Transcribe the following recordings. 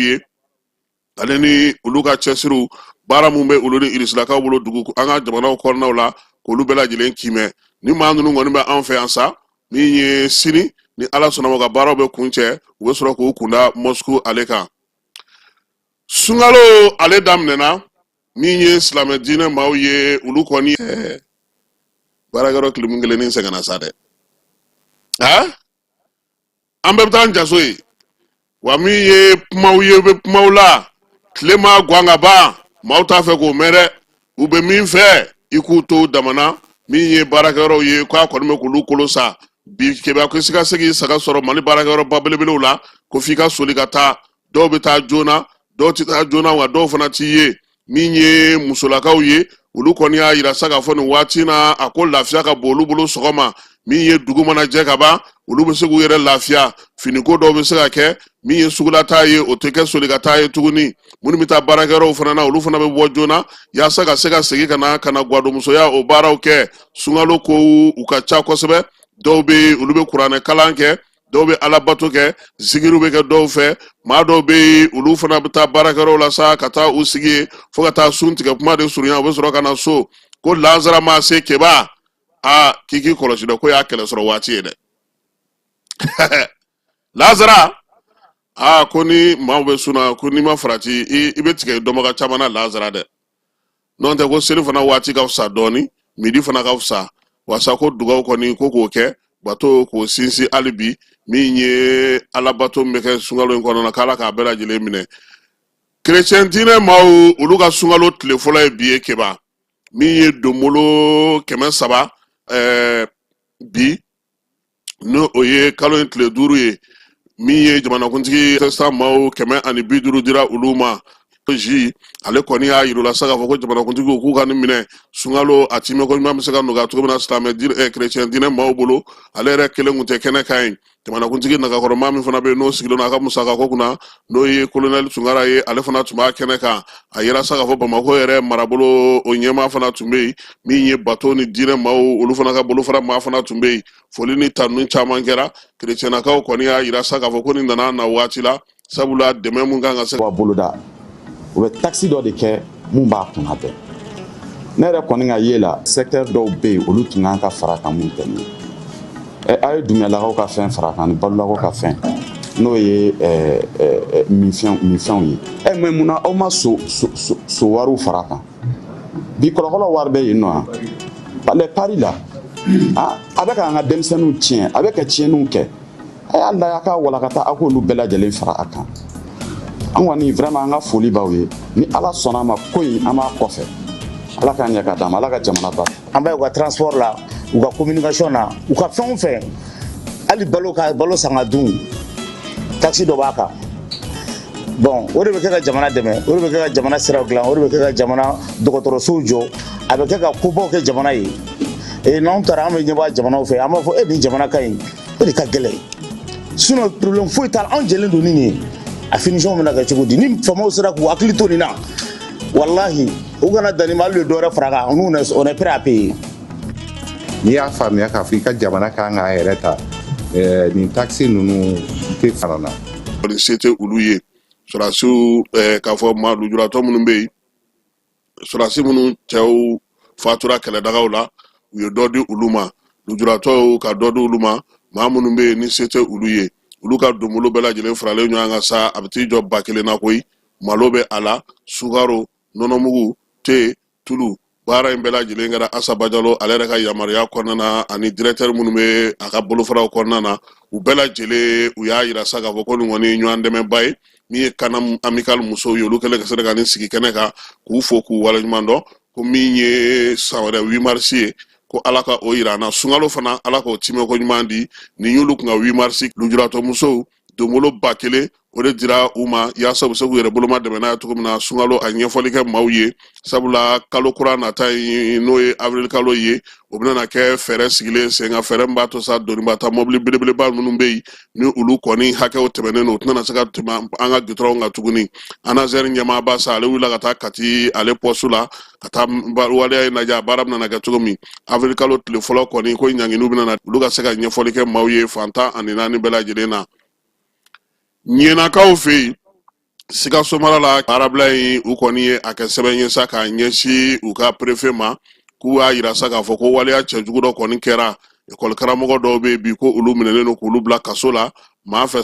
Ye ale ni olu ka cɛsiriw, baara mun bɛ olu ni irisilakaw bolo dugu an ka jamanaw kɔnɔnaw la, k'olu bɛɛ lajɛlen kiimɛ. Ni maa ninnu kɔni bɛ an fɛ yan sa, min ye sini, ni Ala sɔnna ma, ka baaraw bɛ kuncɛ, u bɛ sɔrɔ k'u kunda Moscou ale kan. Sunkalo ale daminɛna. Min ye silamɛ diinɛ maaw ye, olu kɔni baarakɛyɔrɔ kilimu kelennin sɛgɛnna sa dɛ. An bɛɛ bɛ taa an jaso ye wa. Min ye kumaw ye, u bɛ kumaw la, tile ma gan ka ban, maaw t'a fɛ k'o mɛn dɛ. U bɛ min fɛ, i k'u to damana. Min ye baarakɛyɔrɔw ye, k'a kɔni bɛ k'olu kolo sa bi. Keba ko si ka se k'i saga sɔrɔ Mali baarakɛyɔrɔba belebelew la, ko f'i ka soli ka taa. Dɔw bɛ taa joona, dɔw tɛ taa joona, wa dɔw fana t'i ye. Min ye musolakaw ye, olu kɔni y'a yira sa k'a fɔ nin waati na, a ko lafiya ka bon olu bolo sɔgɔma. Min ye dugu mana jɛ ka ban, olu bɛ se k'u yɛrɛ lafiya. Finiko dɔw bɛ se ka kɛ. Min ye sugulataa ye, o tɛ kɛ soli ka taa ye tuguni. Minnu bɛ taa baarakɛyɔrɔw fana na, olu fana bɛ bɔ joona yaasa ka se ka segin ka na ka na gwadonmusoya o baaraw kɛ. Sunkalo kow u ka ca kosɛbɛ. Dɔw bɛ yen, olu bɛ kuranɛ kalan kɛ, dɔw bɛ alabato kɛ, zikiriw bɛ kɛ dɔw fɛ. Maa dɔw bɛ yen, olu fana bɛ taa baarakɛyɔrɔw la sa, ka taa u sigi yen fo ka taa sun tigɛ kuma de surunya, u bɛ sɔrɔ ka na so. Ko lansara maa se, Keba, aa, k'i k'i kɔlɔsi dɛ, ko y'a kɛlɛ sɔrɔ waati ye dɛ, lansara. Aa, ko ni maaw bɛ sun na, ko n'i ma farati, i bɛ tigɛ dɔnbaga caman na lansara dɛ. N'o tɛ, ko seli fana waati ka fisa dɔɔni, midi fana ka fisa. Wasa ko dugaw kɔni ko k'o kɛ, bato k'o sinsin hali bi. Min ye alabato min bɛ kɛ sunkalo in kɔnɔna na, k'Ala k'a bɛɛ lajɛlen minɛ. Kerecɛn diinɛ maaw, olu ka sunkalo tile fɔlɔ ye bi ye, Keba. Min ye donbolo 300 bi, n'o o ye kalo in tile 5 ye. Min ye jamanakuntigi sa, maaw 150 dira olu ma ji. Ale kɔni y'a yir'u la sa k'a fɔ ko jamanakuntigiw k'u ka nin minɛ, sunkalo a timɛko ɲuman bɛ se ka nɔgɔya cogo min na silamɛ kerecɛn diinɛ maaw bolo. Ale yɛrɛ kelen kun tɛ kɛnɛ kan ye. Jamanakuntigi nagakɔrɔmaa min fana bɛ yen, n'o sigilen don a ka musakako kunna, n'o ye kolonɛli Tunkara ye, ale fana tun b'a kɛnɛ kan. A yira sa k'a fɔ Bamakɔ yɛrɛ marabolo o ɲɛmaa fana tun bɛ yen. Min ye bato ni diinɛ maaw, olu fana ka bolofara maa fana tun bɛ yen. Foli ni tanuni caman kɛra. Kerecɛnnakaw kɔni y'a yira sa k'a fɔ ko nin nana na waati la, sabula dɛmɛ mun kan ka se wa boloda, u bɛ taxe dɔ de kɛ mun b'a kunna bɛn. Ne yɛrɛ kɔni ka ye la, secteur dɔw bɛ yen, olu tun kan ka fara kan mun tɛ nin ye. A ye Dunbiyalakaw ka fɛn fara kan ni Balolakaw ka fɛn, n'o ye minfɛnw ye. Mais munna aw ma so so so wariw fara kan? Bi kɔlɔkɔlɔ wari bɛ yen nɔ yan, les paris la, a bɛ k'an ka denmisɛnninw tiɲɛ, a bɛ ka tiɲɛniw kɛ. A y'a lajɛ, a k'a walakata, a k'olu bɛɛ lajɛlen fara a kan. An kɔni, vraiment, an ka foli b'aw ye. Ni Ala sɔnna a ma, ko in, an b'a kɔfɛ. Ala k'an ɲɛ ka d'an ma, Ala ka jamana ba. An b'a ye u ka transport la, u ka communication na, u ka fɛn o fɛn, hali balo, ka balo san ka dun, taxe dɔ b'a kan. Bon, o de bɛ kɛ ka jamana dɛmɛ, o de bɛ kɛ ka jamana siraw dilan, o de bɛ kɛ ka jamana dɔgɔtɔrɔsow jɔ, a bɛ kɛ ka kobaw kɛ jamana ye. Ee, n'anw taara, an bɛ ɲɛbɔ a jamanaw fɛ, an b'a fɔ e nin jamana ka ɲi, o de ka gɛlɛn. Sinon problème foyi t'a la, anw jɛlen don ni nin ye. A finition bɛna kɛ cogo di? Ni faamaw sera k'u hakili to nin na, walahi, u kana dan nin ma, hali dɔ wɛrɛ fara kan, nous, on est prêt à payer. N'i y'a faamuya k'a fɔ i ka jamana kan k'a yɛrɛ ta, nin taxe ninnu tɛ fana na. Se tɛ olu ye. Sɔrɔdasiw, k'a fɔ maa lujuratɔ minnu bɛ yen, sɔrɔdasi minnu cɛw fatura kɛlɛdagaw la, u ye dɔ di olu ma. Lujuratɔw, ka dɔ di olu ma. Maa minnu bɛ yen ni se tɛ olu ye, olu ka donbolo bɛɛ lajɛlen faralen ɲɔgɔn kan sa, a bɛ t'i jɔ 1000 na koyi. Malo bɛ a la, sukaro, nɔnɔmugu, te, tulu. Baara in bɛɛ lajɛlen kɛra Asa Bajalo ale yɛrɛ ka yamaruya kɔnɔna na, ani directeur minnu bɛ a ka bolofaraw kɔnɔna na. U bɛɛ lajɛlen, u y'a yira sa k'a fɔ ko nin kɔni ye ɲɔgɔn dɛmɛba ye. Min ye Kanam Amicale musow ye, olu kɛlen ka se ka nin sigi kɛnɛ kan k'u fo k'u waleɲuman dɔn. Ko min ye san wɛrɛ 8 mars ye, ko Ala ka o yira an na. Sunkalo fana, Ala k'o timɛko ɲuman di. Nin y'olu kun ka 8 mars. Lujuratɔ musow, donbolo 1000, o de dira u ma yaasa u bɛ se k'u yɛrɛ boloma dɛmɛ n'a ye cogo min na sunkalo. A ɲɛfɔli kɛ maaw ye, sabula kalo kura nata in, n'o ye avril kalo ye, o bɛna kɛ fɛɛrɛ sigilen sen kan, fɛɛrɛ min b'a to sa doniba ta mɔbili belebeleba minnu bɛ yen, ni olu kɔni hakɛw tɛmɛnen don, u tɛna se ka tɛmɛ an ka gitɔrɔnw kan tuguni. ANASER ɲɛmaaba sa, ale wulila ka taa Kati ale pɔsu la ka taa waleya in lajɛ, a baara bɛna kɛ cogo min. Avril kalo tile fɔlɔ kɔni, ko ɲanginiw bɛna na, olu ka se ka ɲɛfɔli kɛ maaw ye fan 14 bɛɛ lajɛlen na. Ɲɛnakaw fɛ yen, Sikaso mara la, baarabila in u kɔni ye a kɛ sɛbɛn ye sa k'a ɲɛsin u ka perefe ma, k'u y'a yira sa k'a fɔ ko waleya cɛjugu dɔ kɔni kɛra. Ekɔli karamɔgɔ dɔw bɛ yen bi, ko olu minɛlen don k'olu bila kaso la maa fɛ.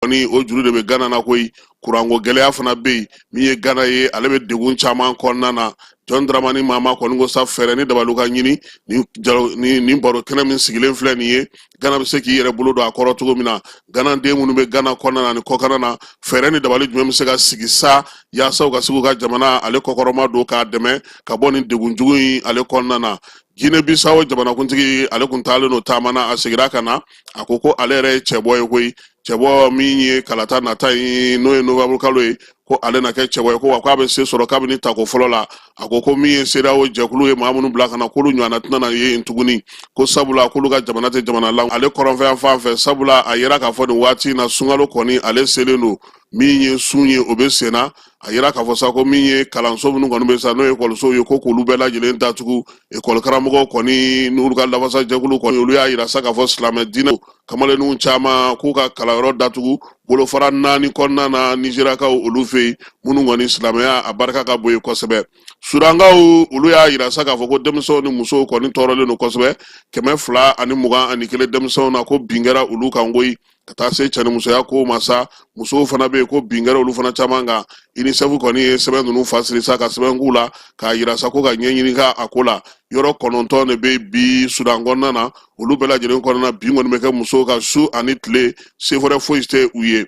Ni o juru de bɛ Gana na koyi. Kuranko gɛlɛya fana bɛ yen. Min ye Gana ye, ale bɛ degun caman kɔnɔna na. John Dramani Mahama kɔni ko sa fɛɛrɛ ni dabaliw ka ɲini nin baro kɛnɛ min sigilen filɛ nin ye, Gana bɛ se k'i yɛrɛ bolo don a kɔrɔ cogo min na. Gana den minnu bɛ Gana kɔnɔna na ni kɔkanna na, fɛɛrɛ ni dabali jumɛn bɛ se ka sigi sa yaasa u ka se k'u ka jamana ale kɔkɔrɔma don k'a dɛmɛ ka bɔ nin degun jugu in ale kɔnɔna na. Guinée Bissau jamanakuntigi, ale kun taalen don taama na, a segira ka na, a ko ko ale yɛrɛ ye cɛbɔ ye koyi. Cɛbɔ min ye kalata nata ye, n'o ye novembre kalo ye, ko ale na kɛ cɛbɔ ye, ko wa k'a bɛ se sɔrɔ kabini tako fɔlɔ la. A ko ko min ye CEDEAO jɛkulu ye, maa minnu bila ka na, k'olu ɲɔgɔnna tɛna na ye yen tuguni, ko sabula k'olu ka jamana tɛ jamana la ale kɔrɔnfɛ fan fɛ, sabula a yira k'a fɔ nin waati in na, sunkalo kɔni ale selen don, min ye sun ye, o bɛ sen na. A yira k'a fɔ sa ko min ye kalanso minnu kɔni bɛ sa, n'o ye ekɔlisow ye, ko k'olu bɛɛ lajɛlen datugu. Ekɔli karamɔgɔw kɔni n'olu ka lafasa jɛkulu kɔni, olu y'a yira sa k'a fɔ silamɛ diinɛ kamalenninw caman k'u ka kalanyɔrɔ datugu bolofara 4 kɔnɔna na Nizeriyakaw olu fɛ yen, minnu kɔni silamɛya a barika ka bon yen kosɛbɛ. Sudankaw olu y'a yira sa k'a fɔ ko denmisɛnw ni musow kɔni tɔɔrɔlen don kosɛbɛ. 221 denmisɛnw na, ko bin kɛra olu kan koyi, ka taa se cɛnimusoya ko ma sa. Musow fana bɛ yen, ko bin kɛra olu fana caman kan. UNICEF kɔni ye sɛbɛn ninnu fasiri sa ka sɛbɛn k'u la k'a yira sa ko ka ɲɛɲini kɛ a ko la. Yɔrɔ 9 de bɛ bi Sudan kɔnɔna na, olu bɛɛ lajɛlen kɔnɔna na, bin kɔni bɛ kɛ musow kan su ani tile, sefɛrɛ foyi tɛ u ye.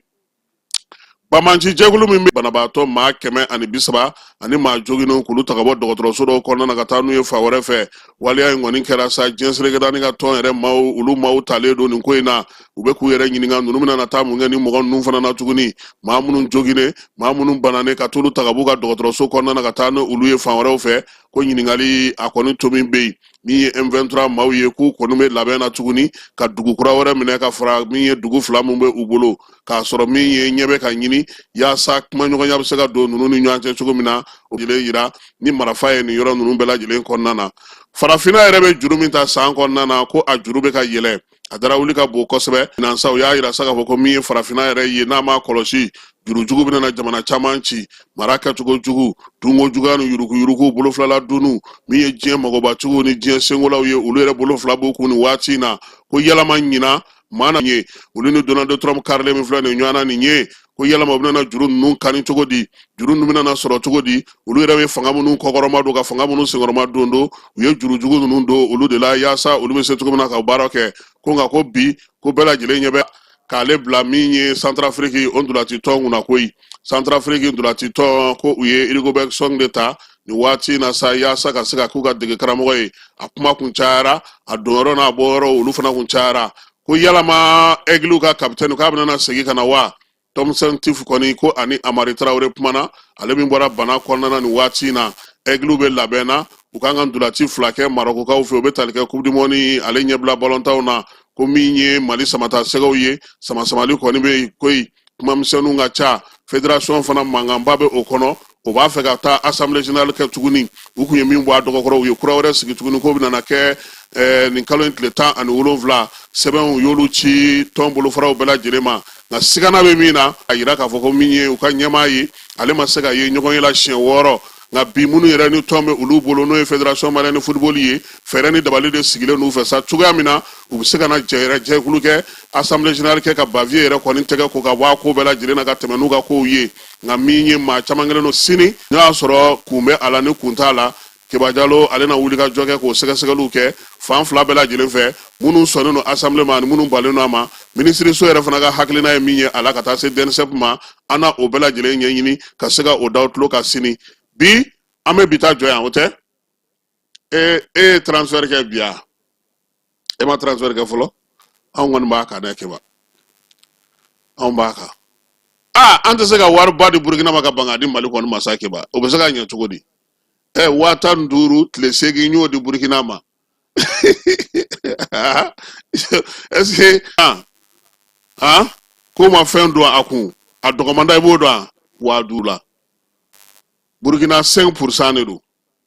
Banbaanci jɛkulu min bɛ banabaatɔ maa 130 ani maa joginnenw k'olu ta ka bɔ dɔgɔtɔrɔso dɔw kɔnɔna na ka taa n'u ye fan wɛrɛ fɛ, waleya in kɔni kɛra sa diɲɛ seleke naani ka tɔn yɛrɛ maaw, olu maaw talen don nin ko in na. U bɛ k'u yɛrɛ ɲininka ninnu bɛna na taa mun kɛ ni mɔgɔ ninnu fana na tuguni, maa minnu joginnen, maa minnu bananen, ka t'olu ta ka b'u ka dɔgɔtɔrɔso kɔnɔna na ka taa n'olu ye fan wɛrɛw fɛ. Ko ɲininkali a kɔni tomi bɛ yen. Min ye M23 maaw ye, k'u kɔni bɛ labɛn na tuguni ka dugu kura wɛrɛ minɛ ka fara min ye dugu fila min bɛ u bolo, k'a sɔrɔ min ye ɲɛ bɛ ka ɲini yaasa kumaɲɔgɔnya bɛ se ka don ninnu ni ɲɔgɔn cɛ cogo min na, o lajɛlen yira ni marafa ye nin yɔrɔ ninnu bɛɛ lajɛlen kɔnɔna na. Farafinna yɛrɛ bɛ juru min ta san kɔnɔna na, ko a juru bɛ ka yɛlɛ, a dara wuli ka bon kosɛbɛ. Nansaw y'a yira sa k'a fɔ ko min ye farafinna yɛrɛ ye, n'a m'a kɔlɔsi, jurujugu bɛna na jamana caman ci. Mara kɛcogo jugu, dunko juguya ni yuruguyurugu, bolofilala dunnu, min ye diɲɛ magobatigiw ni diɲɛ senkolaw ye, olu yɛrɛ bolo fila b'u kun nin waati in na. Ko yalama ɲina maa na ye olu ni Donald Trump karilen min filɛ nin ɲɔgɔn na nin ye, ko yalama u bɛna juru ninnu kani cogo di, juru ninnu bɛna sɔrɔ cogo di? Olu yɛrɛ bɛ fanga minnu kɔkɔrɔma don ka fanga minnu senkɔrɔma don don, u ye jurujugu ninnu don olu de la yaasa olu bɛ se cogo min na ka baara kɛ. Ko nka ko bi ko bɛɛ lajɛlen ɲɛ bɛ k'ale bila min ye Santarafiriki o ntolaci tɔn kunna koyi. Santarafiriki ntolaci tɔn ko u ye Rigobert Song de ta nin waati in na sa yaasa ka se ka k'u ka dege karamɔgɔ ye. A kuma kun cayara, a donyɔrɔ n'a bɔyɔrɔ olu fana kun cayara, ko yalama Aigles ka kapitɛni k'a bɛna segin ka na wa? Tom Saintfiet kɔni ko ani Amari Tarawele kumana, ale min bɔra bana kɔnɔna na nin waati in na. Aigles bɛ labɛn na, u kan ka ntolaci fila kɛ Marɔkukaw fɛ, u bɛ tali kɛ Coupe du Monde ale ɲɛbila balontanw na. Ko min ye Mali samata sɛgɛw ye, samasamali kɔni bɛ yen koyi, kumamisɛnninw ka ca. Fédération fana mankanba bɛ o kɔnɔ, o b'a fɛ ka taa assemblée générale kɛ tuguni. U kun ye min bɔ a dɔgɔkɔrɔ, u ye kura wɛrɛ sigi tuguni, k'o bɛna kɛ nin kalo in tile 17. Sɛbɛnw y'olu ci tɔn bolofaraw bɛɛ lajɛlen ma, nka sigana bɛ min na, a yira k'a fɔ ko min ye u ka ɲɛmaa ye, ale ma se ka ye ɲɔgɔn ye la siɲɛ 6. Nka bi minnu yɛrɛ ni tɔn bɛ olu bolo, n'o ye Fédération malienne de football ye, fɛɛrɛ ni dabali de sigilen n'u fɛ sa cogoya min na u bɛ se ka na jɛ jɛkulu kɛ, assemblée générale kɛ, ka Bavieux yɛrɛ kɔni tɛgɛ ko ka bɔ a ko bɛɛ lajɛlen na ka tɛmɛ n'u ka kow ye. Nka min ye maa caman kɛlen don sini, n'a y'a sɔrɔ kun bɛ a la ni kun t'a la, Keba Jalo ale na wuli ka jɔ kɛ k'o sɛgɛsɛgɛliw kɛ fan fila bɛɛ lajɛlen fɛ, minnu sɔnnen don assemblée ma ani minnu balen don a ma. Minisiriso yɛrɛ fana ka hakilina ye min ye a la ka taa se DNSEP ma, an na o bɛɛ lajɛlen ɲɛɲini ka se ka o da tulo kan sini. Bi an bɛ bi ta jɔ yan, o tɛ e e ye transfert kɛ bi yan? E ma transfert kɛ fɔlɔ? Anw kɔni b'a kan dɛ Keba, anw b'a kan. Aa, an tɛ se ka wariba di Burukina ma ka ban k'a di Mali kɔni ma sa Keba, o bɛ se ka ɲɛ cogo di? Ɛ, 15 000 tile 8 n y'o di Burukina ma. Est-ce que ah ah k'o ma fɛn don a kun, a dɔgɔmanda i b'o dɔn? 5.000 la. Burukina 5% de don.